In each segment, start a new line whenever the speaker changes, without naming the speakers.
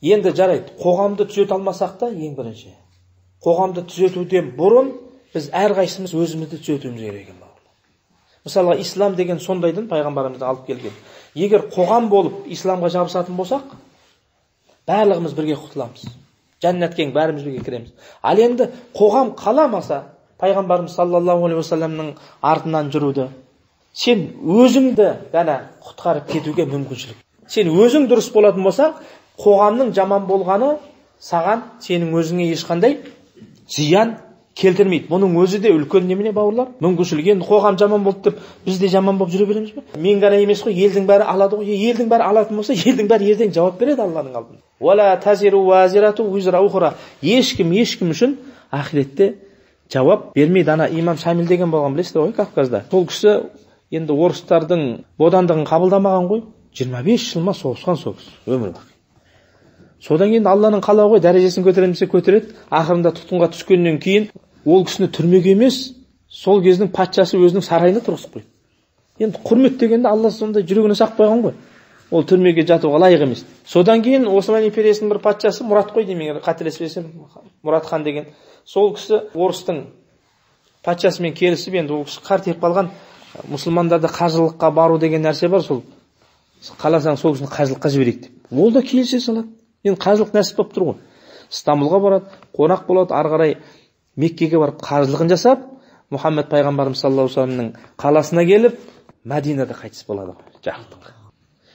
Енді жарайды, қоғамды түзете алмасақ та, ең бірінші қоғамды түзетуден бұрын біз әрқайсымыз өзімізді түзетуіміз керек екен. Мысалға, ислам деген сондайдың пайғамбарымыздан алып келген. Егер қоғам болып исламға жабысатын болсақ, барлығымыз бірге құтыламыз. Жәннатке бәріміз бірге кіреміз. Ал енді қоғам қаламаса, пайғамбарымыз саллаллаху алейхи уассаламның артынан жүруді, сен өзіңді ғана құтқарып кетуге мүмкіншілік. Сен өзің дұрыс болатын болсаң, қоғамның жаман болғаны саған, сенің өзіңе ешқандай зиян келтірмейді. Бұның өзі де үлкен немене, бауырлар? Мүмкіншілік. Енді қоғам жаман болды деп біз де жаман болып жүре береміз бе? Мен ғана емес қой, елдің бәрі алады ғой. Елдің бәрі алатын болса, елдің бәрі ертең жауап береді Алланың алдында. Уала тазиру вазирату визра ухра. Ешкім ешкім үшін ақиретте жауап бермейді. Ана имам Шамил деген болған, білесіздер ғой, Кавказда. Сол кісі енді орыстардың бодандығын қабылдамаған ғой. 25 жыл ма соғысқан сол кісі, өмір бақи. Содан кейін Алланың қалауы ғой, дәрежесін көтеремін десе көтереді. Ақырында тұтқынға түскеннен кейін ол кісіні түрмеге емес, сол кездің патшасы өзінің сарайына тұрғызып қойды. Енді құрмет дегенде Алла сондай жүрегіне сақ қойған ғой. Ол түрмеге жатуға лайық емес. Содан кейін Осман империясының бір патшасы Мұрат қой деймін, егер қателеспесем, Мұрат хан деген. Сол кісі орыстың патшасымен келісіп, енді ол кісі қартайып қалған, мұсылмандарда қажылыққа бару деген нәрсе бар, сол қаласаң сол кісіні қажылыққа жіберейік деп. Ол да келісе салады. Енді қажылық нәсіп болып тұр ғой. Стамбулға барады, қонақ болады, ары қарай Меккеге барып қажылығын жасап, Мұхаммед пайғамбарымыз саллаллаху алейхи уассаламның қаласына келіп, Мәдинада қайтыс болады ғой, жарықтық.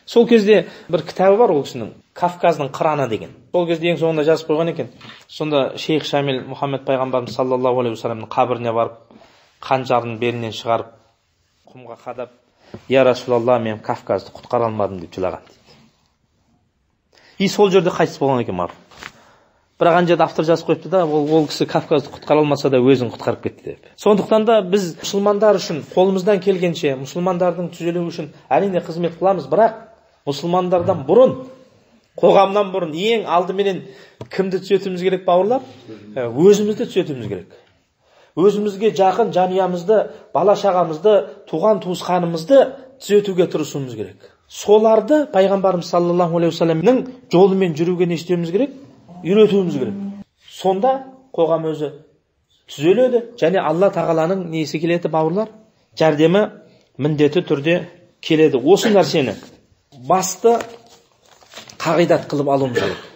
Сол кезде бір кітабы бар ол кісінің, Кавказдың қыраны деген. Сол кезде ең соңында жазып қойған екен. Сонда шейх Шамил Мұхаммед пайғамбарымыз саллаллаху алейхи уассаламның қабіріне барып, қанжарын белінен шығарып, құмға қадап, «Я Расулалла, мен Кавказды құтқара алмадым» деп жылаған дейді. И сол жерде қайтыс болған екен марқұм. Бірақ ана жерде автор жазып қойыпты да, ол кісі Кавказды құтқара алмаса да өзін құтқарып кетті деп. Сондықтан да біз мұсылмандар үшін қолымыздан келгенше, мұсылмандардың түзелуі үшін әрине қызмет қыламыз, бірақ мұсылмандардан бұрын, қоғамнан бұрын ең алдыменен кімді түзетуіміз керек, бауырлар? Өзімізді түзетуіміз керек. Өзімізге жақын жанұямызды, бала шағамызды, туған туысқанымызды түзетуге тырысуымыз керек. Соларды пайғамбарымыз саллаллаху алейхи уассаламның жолымен жүруге не істеуіміз керек? Үйретуіміз керек. Сонда қоғам өзі түзеледі және Алла тағаланың несі келеді, бауырлар? Жәрдемі міндетті түрде келеді. Осы нәрсені басты қағидат қылып алуымыз керек.